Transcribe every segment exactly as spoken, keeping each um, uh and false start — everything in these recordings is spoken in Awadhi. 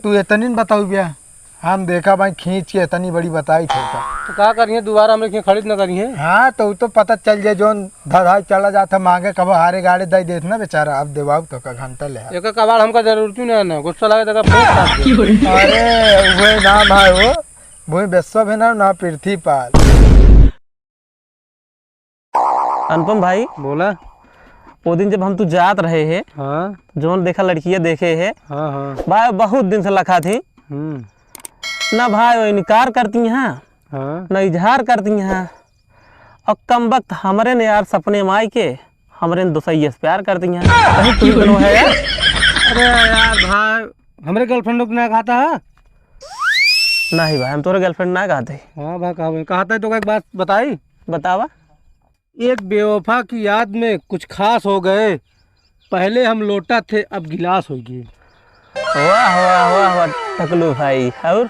तू इतनी न बताऊ बिया, हम देखा भाई खींच के इतनी बड़ी बताई ठोका। तो का करिए, दोबारा हमरे खींच खड़ी न करिए। हाँ, तो उ तो पता चल जाए, जोन धधाई चला जाता मांगे, कबो हारे गाड़े दई देत ना बेचारा, अब देवाऊ तो का घंटा ले। एक कबाड़ हमका जरूरत ही ना, ना गुस्सा लगे तो का फोन काट दे। अरे, वही नाम है वो, वही विश्व है ना, ना पृथ्वी पाल। अनुपम भाई, बोला। वो दिन जब हम तू जात रहे है, हाँ। जौन देखा लड़किया देखे है, हाँ, हाँ। भाई बहुत दिन से लखा थी। हम्म। ना भाई वो इनकार करती हैं, हाँ। ना इजहार करती हैं। और कम वक्त हमरे ने यार सपने में आई के हमरे ने दोसैया से प्यार करती हैं। कहीं तू करो है यार। अरे यार भाई, हमरे girlfriend को ना कहता है? नहीं भाई, हम तोरे girlfriend ना कहते। हाँ भाई, कहा, कहता है तो एक बात बताई। बतावा। एक बेवफा की याद में कुछ खास हो गए, पहले हम लोटा थे, अब गिलास हो गए। वाह, वाह, वाह, वाह, टकलू भाई, और?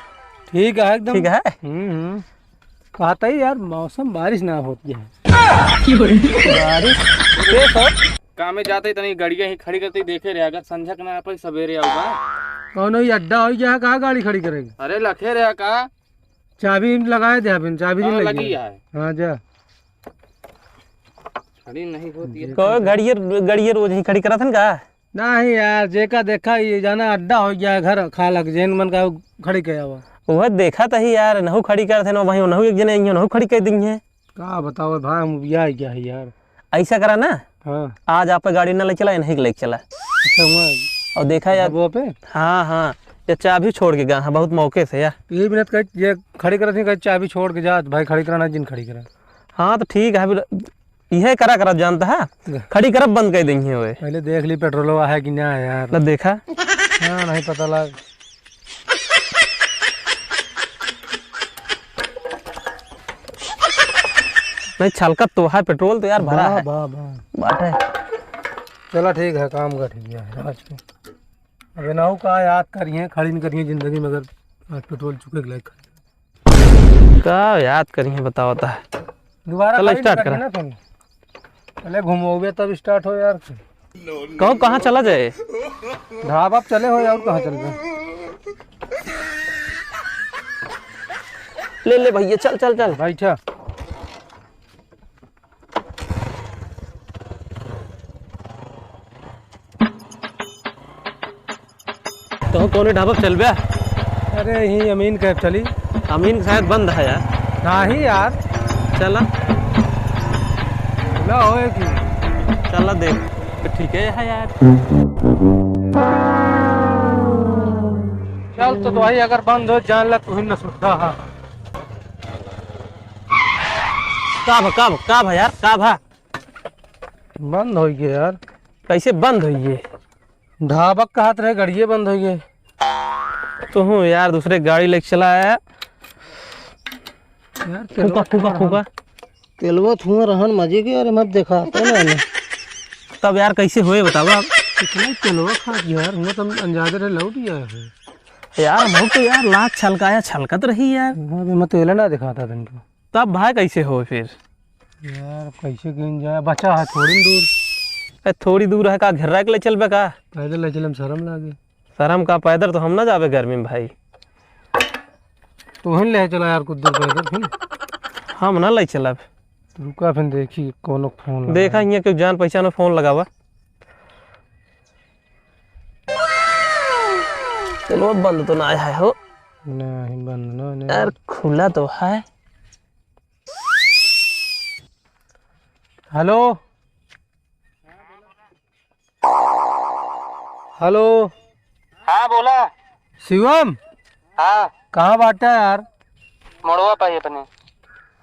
ठीक है एकदम। ठीक है? हम्म, हम्म। कहता ही यार, मौसम बारिश ना होती है। बारिश? के सर? कामे जाते ही तनी गड़िया ही खड़ी करते ही देखे रहे, अगर संझा के ना आप सवेरे आऊगा। कौनो ही अड्डा हो गया है, कहाँ गाड़ी खड़ी करेगा? अरे लखे रहे का? चाबी लगाए दे, अभी चाबी हाँ, नहीं लगी लगी। है। हाँ, जा। खड़ी नहीं होती है। को गड़ियर, गड़ियर रोज ही खड़ी करत हन का? नहीं यार, जेका देखा ये जाना अड्डा हो गया है, घर खा लग जेन मन का खड़ी किया हुआ। वह देखा तही यार, नहु खड़ी करत हन, वहीं नहु एक जने आई, नहु खड़ी कर दी है। का बताओ भाई, हम उबिया ही गया है यार। ऐसा करा ना, हाँ। आज आप गाड़ी ना ले चला, इन्हीं के लेके चला। अच्छा, हुआ। और देखा यार। वो पे? हाँ, हाँ। ये चाबी छोड़ के गया, हाँ, बहुत मौके से यार। ये मिनट कहे, ये खड़ी करत ही, कहे, "चाबी छोड़ के जा, भाई, खड़ी कराना, जिन खड़ी करा।" हाँ, तो ठीक है, फिर यह करा करब जानता है, जा। खड़ी करब बंद कर देंगे वे। पहले देख ली पेट्रोलवा है कि ना है यार। ना देखा? हाँ, नहीं पता लग। नहीं, छलकत तो है, पेट्रोल तो यार भरा बा, है। बा, बा। बाटे। चला ठीक है, काम का ठीक है आज के। अब इनाहू का याद करिए, खड़ी नहीं करिए जिंदगी में अगर आज पेट्रोल चुके के लायक। का याद करिए बताओ ता। दोबारा चला, खड़ी नहीं start करिए करा। ना तुम। पहले घुमोगे तब start हो यार। कहो, कहाँ चला जाए? ढाबा पे चले हो या और कहाँ चल जाए? ले, ले भैया, चल, चल, चल। बैठा। तो कौने ढाबा पे चलबे? अरे, यहीं अमीन कैफ चली। अमीन शायद बंद है यार। नहीं यार। चला। खुला होए कि? चला देख। तो ठीक है, है यार। चल, तो भाई, अगर बंद हो, जान ला, तू ही न सुविधा है। का भा, का भा, का भा यार, का भा? बंद होइ गए यार। कैसे बंद होइ गए? ढाबक कहत रहे, गड़िए बंद होइ गए। तो हूँ यार, दूसरे गाड़ी लेके चला आया। यार, फूका, तेलवा फूका, थोड़ा फूका। तेलवा थुआ रहन मजे के, अरे मत देखा, तो ना, ना। तब यार, कैसे होए बतावा आप? इतना तेलवा खा गया यार, हुआ तो हम अंजादे रहे लौट गया है। यार, हम तो यार, लात छलकाया, छलकत रही यार। हाँ, मैं तेला ना दिखाता तुमको। तब भाई, कैसे हो फिर? यार, कैसे गिन जाए, बचा है थोड़ी दूर। ए, थोड़ी दूर है का, घेर्रा के ले चलबे का? पैदल ले चले में शर्म लागे। शर्म का, पैदल तो हम ना जाबे गर्मी में भाई। तो वहीं ले चला यार, कुछ दूर पैदल फिर। हम ना ले चलब। रुका फिर देखी, कोनो फोन लगा। देखा, हियाँ कोई जान पहचान फोन लगावा। चलो, अब बंद तो ना आया है हो। नहीं, बंद ना, नहीं। यार, खुला तो है। हेलो। हेलो। हाँ, बोला। शिवम। हाँ। कहाँ बाटा यार? मोड़वा पाई अपने।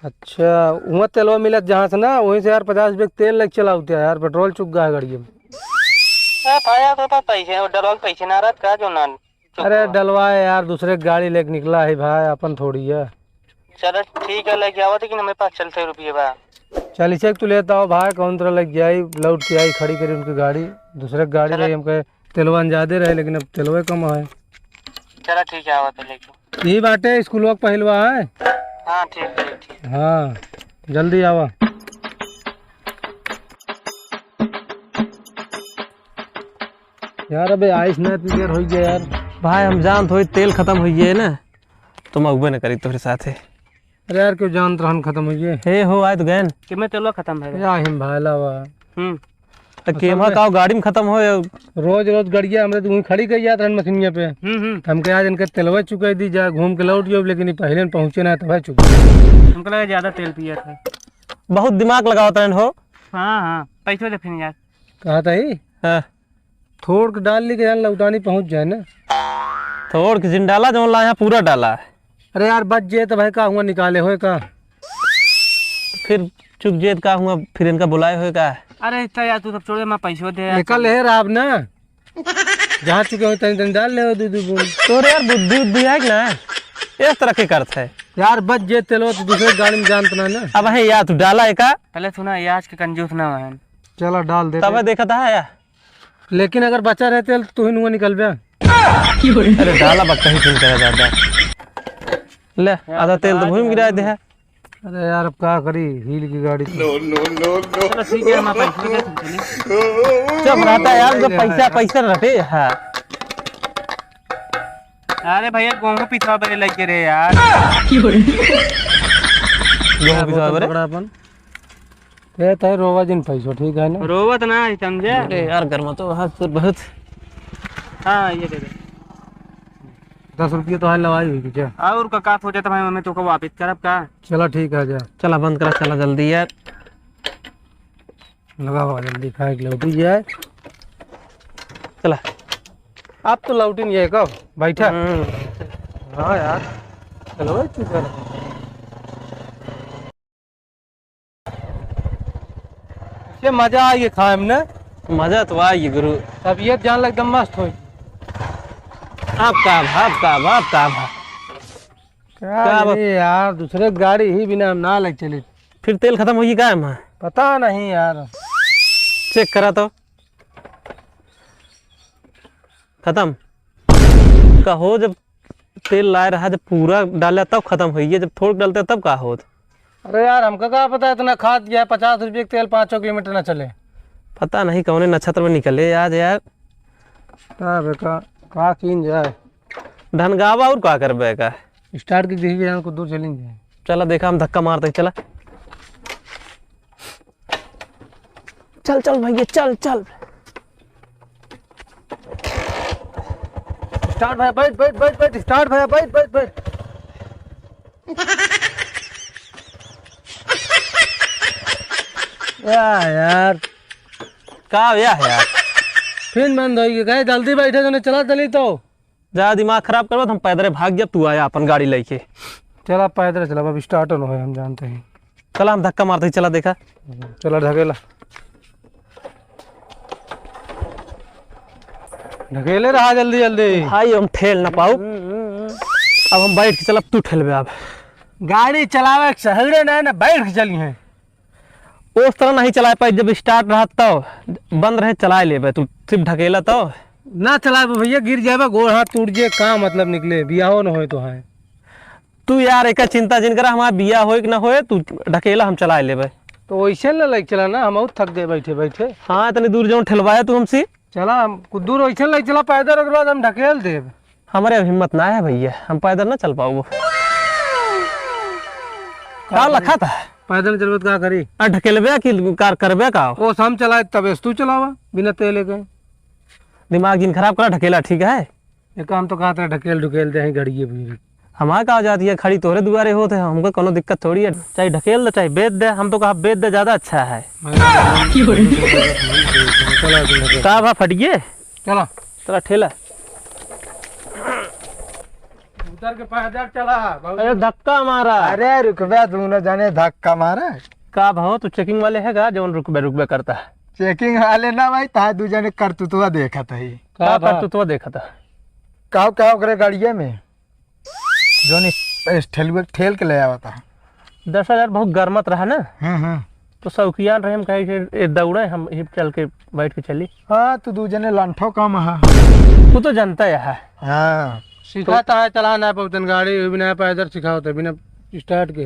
अच्छा, वहाँ तेलवा मिलत जहाँ से ना, वहीं से यार पचास रुपये के तेल लेके चला होता है यार, पेट्रोल चुक गया है गाड़ी में। ए, भाई, आपके पास पैसे हैं, डलवा के पैसे ना रहत का, जो ना चुक अरे, हुआ। डलवा है यार, दूसरे के गाड़ी लेके निकला है भाई, अपन थोड़ी है। चलो ठीक है, लेके आवत है कि हमारे पास चलते रुपये बा। चल, इसे तू लेता हो भाई, कौन तरह लग जाई, लौट के आई, खड़ी करी उनकी गाड़ी, दूसरे की गाड़ी चलो। रही, हमके तेलवा ज्यादा रहे, लेकिन अब तेलवे कम है। चलो ठीक है, आवत है लेके। यही बाटे, स्कूलवा के पहिलवा है। हाँ, ठीक, ठीक, ठीक। हाँ, जल्दी आवा। यार, अबे आइस ना इतनी देर हो गया यार। भाई, हम जानत होई तेल खतम होइए ना, तो हम अउबे न करी तोहरे साथे। अरे यार, क्यों जानत रहन खतम होइए? हे हो, आए तो गएन। कि मैं तेलवा खतम है। या हिम भाला वा। हम्म। तो असल केमा में का गाड़ी में खतम हो या? रोज रोज गड़िया हमरे तो वहीं खड़ी कर जात रहन मशीनिया पे। हम्म, हम्म। हमके आज इनके तेलवा चुकाई दी जा, घूम के लौट जाओ, लेकिन ये पहले न पहुँचे ना, तब है चुका। हमको लगा ज्यादा तेल पिया था। बहुत दिमाग लगावत रहन हो। हाँ, हाँ, पैसो दे फिर यार। कहा था ही? हाँ। थोड़ के डाल ली के जान लौटानी पहुँच जाए ना। थोड़ के जिन डाला, जौन लाया पूरा डाला। अरे यार, बच जे तो भाई का हुआ निकाले होए का? फिर चुक जे तो का हुआ, फिर इनका बुलाए होए का? अरे इतना यार, तू सब छोड़ दे, मैं पैसो दे यार। निकल ले राब ना, जहाँ चुके हो तनी तनी डाल ले दू दू बूंद। तोरे यार बुद्धि उद्धि है कि ना? इस तरह के करत है। यार बच जे तेलो तो दूसरे गाड़ी में जानत ना ना। अब है यार, तू डाला है का? पहले सुना, ये आज के कंजूस ना है। चला डाल दे। तब देखत है यार। लेकिन अगर बचा रहे तेल तो तू ही नुआ निकलबे। अरे डाला बा कहीं फिर करे दादा। ले, आधा तेल तो भूमि गिरा दे है। अरे यार, अब का करी, हील की गाड़ी तो। चलो ठीक है, हम आप पैसे दे, तुम चलिए। चुप रहता है यार, तो पैसा, पैसा रखे। हाँ। अरे भैया, गोहूं पिसवा बरे लग रे यार। गोहूं पिसवा बरे? पकड़ा अपन। ये तो है, रोवा जिन पैसो, ठीक है ना? रोवत ना है, समझे? अरे यार, गर्मा तो हाथ से बहुत। हाँ, ये दे दे। दस रुपये तो हाल लवाई हुई क्या? और का, का सोचा था भाई, मैं तो को वापिस करब का? चला ठीक है, जा। चला बंद करा, चला जल्दी यार। लगा हुआ जल्दी, खाए के लौटी जाए। चला। आप तो लौटी नहीं है कब? बैठा। हम्म। हाँ यार। चलो भाई, तू कर। ये मजा आइए खाए में ना। मजा तो आइए गुरु। तबीयत जान लग एकदम मस्त होई। आप का भा, आप का भा, आप का भा। का का बा- ये यार, दूसरे गाड़ी ही बिना हम ना ले चले। फिर तेल खतम होइए का है? पता नहीं यार। चेक करा तो। खतम। कहो जब तेल लाए रहा, जब पूरा डाला तब खतम होइए, जब थोड़ डालते तब का होत? अरे यार, हमका का पता इतना खाद गया है, पचास रुपये के तेल पाँचों किलोमीटर ना चले। पता नहीं कौने नक्षत्र में निकले आज यार। का बे, का, का कीन जाए? ढनगावा और का करबे का? स्टार्ट की देखी जाए, कुछ दूर चलेंगे। चला देखा, हम धक्का मारते ही, चला। चल, चल भैया, चल, चल। स्टार्ट भैया, बैठ, बैठ, बैठ, बैठ, स्टार्ट भैया, बैठ, बैठ, बैठ। या यार। का या यार? फिर बंद होई गई, कहे जल्दी बैठे, जने चला चली तो। ज्यादा दिमाग खराब करबा तो हम पैदरे भाग जाब, तू आया अपन गाड़ी लेके। चला पैदरे चला, अब स्टार्ट न होए, हम जानते हैं। चला हम धक्का मारते ही, चला देखा। चला ढकेला। ढकेले रहा जल्दी जल्दी। भाई हम ठेल ना पाऊ। हम्म, हम्म, हम्म। अब हम बैठ के चलब, तू ठेलबे अब। गाड़ी चलावे के सहूरे ना, ना बैठ के चली है। उस तरह नहीं चलाए पाई, जब स्टार्ट रहा तब, बंद रहे चलाए लेबे, तू सिर्फ ढकेला तो। ना चलाए भैया, गिर जाबे, गोड़ हाथ टूट जे, का मतलब निकले, बियाहो न होए तो है। तू यार एक चिंता जिन करा, हमार बिया होए कि ना होए, तू ढकेला हम चलाए लेबे। तो वैसे न लाइक चला ना, हम और थक गए बैठे बैठे। हाँ, इतनी दूर जौन ठेलवाया तू हमसे। चला, हम कुछ दूर वैसे लाइक चला पैदल, ओकर बाद हम ढकेल देब। हमरे अब हिम्मत ना है भैया, हम पैदल ना चल पाऊ। का लखा था? पैदल चलबे तो का करी? आ ढकेलबे की कार करबे का? ओ हम चलाए तबे से तू चलावा, बिना तेले के। दिमाग जिन खराब करा, ढकेला ठीक है। ये काम तो कहा था ढकेल ढुकेल दे हैं गड़िए भी। हमार का जाती है, खड़ी तोहरे दुआरे होत है, हमको कोनो दिक्कत थोड़ी है। चाहे ढकेल दे, चाहे बेच दे, हम तो कहा बेच दे, ज्यादा अच्छा है। चला, चला, चला। का भा फट गए? चला। चला ठेला। उधर के पैदल चला, बाबू। अरे धक्का मारा। अरे रुकबे, दोनों जने धक्का मारा। का भाव तू चेकिंग वाले है का, जौन रुकबे रुकबे करता है? चेकिंग वाले ना भाई, तार दू जने करतुतवा देखत है। का का बा? करतुतवा देखत है? का का ओकरे गाड़िया में? जौन इस, इस ठेलुए, ठेल के ले आवता। दरअसल यार बहुत गर्मत रहा ना। हाँ, हाँ। तो शौकियान रहे, हम कहे कि ये दौड़े, हम ही चल के बैठ के चली। हाँ, तू दू जने लंठो कम है। तू तो जानता है। हाँ। सिखाता है चला ना पौतन गाड़ी, बिना पैदल सिखाओ तो, बिना स्टार्ट के।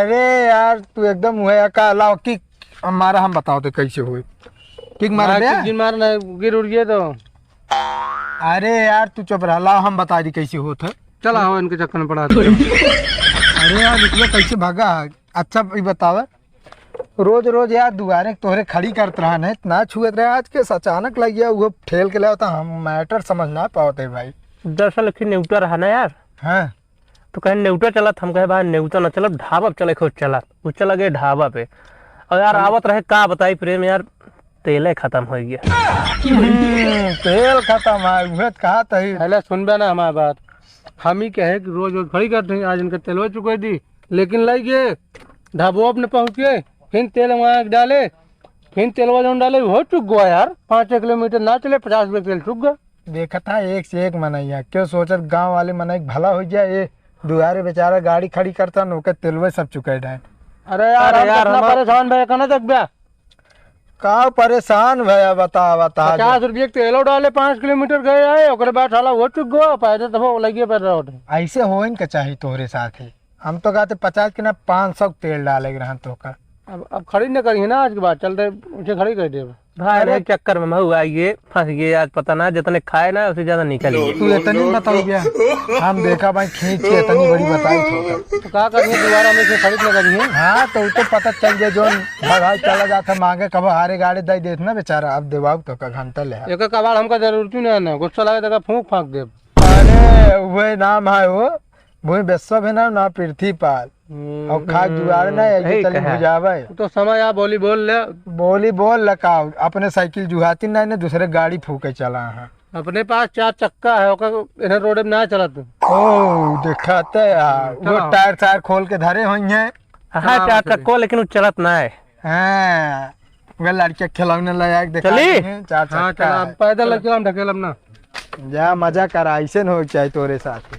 अरे यार, तू एकदम हुआ का लाओ किक मारा, हम बताओ तो कैसे हुए। किक मार मार दे। किक जिन मार ना, गिर उड़ गए तो। अरे यार, तू चुप रह, लाओ हम बता दी कैसे होत है। चला हो, इनके चक्कर में पड़ा। अरे यार, रुकवा, कैसे भागा है? अच्छा, ई बतावा, रोज रोज यार दुआरे तोहरे खड़ी करत रहन है, ना छुअत रहे, आज के अचानक लग गया, वो ठेल के लाओ तो हम मैटर समझ ना पावत है भाई। दरअसल एक ठे नेवता रहा ना यार। हाँ। तो कहे नेवता चलत, हम कहे बा नेवता ना चलब, ढाबा पे चले, खुद चलत। वो चला गए ढाबा पे। और यार आवत रहे, का बताई प्रेम यार, तेले खत्म हो गया। हम्म, तेल खत्म है, उहे तो कहा तही। पहले सुनबे ना हमारी बात, हम ही कहे कि रोज रोज खड़ी करते हैं, आज इनका तेलवा चुका दी, लेकिन लाई गए ढाबो अपने पहुँच के, फिर तेल वहाँ डाले, फिर तेलवा जौन डाले, वो चुक गया यार, पाँच छः किलोमीटर ना चले, पचास रुपये तेल चुक गया। देखत है एक से एक मनई है, क्यों सोचत गाँव वाले मनई के भला हो गया, ये दुआरे बेचारा गाड़ी खड़ी करता न, ओके तेलवे सब चुकाई डाए। अरे यार, अरे हम यार, कितना हमार परेशान भैया, कहना तक बा। का परेशान भैया, बता, बता दे। पचास रुपये के तेलो डाले, पाँच किलोमीटर गए आए, ओकरे बाद साला वो चुक गो, पैदल तब लगिए पैदल रोड। ऐसे होइन के चाही तोहरे साथ ही। हम तो कहते पचास के ना, पाँच सौ के तेल डाले के रहन तो का। अब, अब खड़ी न करिए ना आज के बाद, चलते उसे खड़ी कर देब। भाई, अरे। एक चक्कर में महू आइए, फंस गए आज, पता ना, जितने खाए ना, उससे ज्यादा निकल गए। तू इतनी बताओ क्या? हम देखा भाई, खींच के इतनी बड़ी बताई तो का। तो का करिए, दोबारा में से खरीद न करिए। हाँ, तो उ तो पता चल गया, जोन भगाई चला जाता मांगे, कबो हारे गाड़ी दे देत ना बेचारा, अब देवाऊ तो का घंटा ले। एक कबाड़ हमका जरूरत ही ना है ना, गुस्सा लगे तो का फूंक फांक देब। अरे, वही नाम है वो, वही विश्व है ना, ना पृथ्वी पाल। हम्म। और खा जुआर ना, यही यही तली कहा। बुझावे। तो समय आ, बोली बोल ले। बोली बोल लकाओ, अपने साइकिल जुहाती नहीं ना, दूसरे गाड़ी फूके चला है। अपने पास चार चक्का है, ओकर इन्हें रोड में ना चलत। ओ, देखाते आ, हम्म, वो चलाओ। टायर सायर खोल के धरे हुई हैं। हाँ, चलाओ, चार चलिए। चक्को, लेकिन वो चलत ना है। हाँ, वे लड़के खिलौने ले आके दिखा चली? दिए हैं, चार हाँ, चक्का चला, है। हम पैदल चला। लेके हम ढकेलब ना। जा मजा करा, ऐसे न हो चाहे तोरे साथ।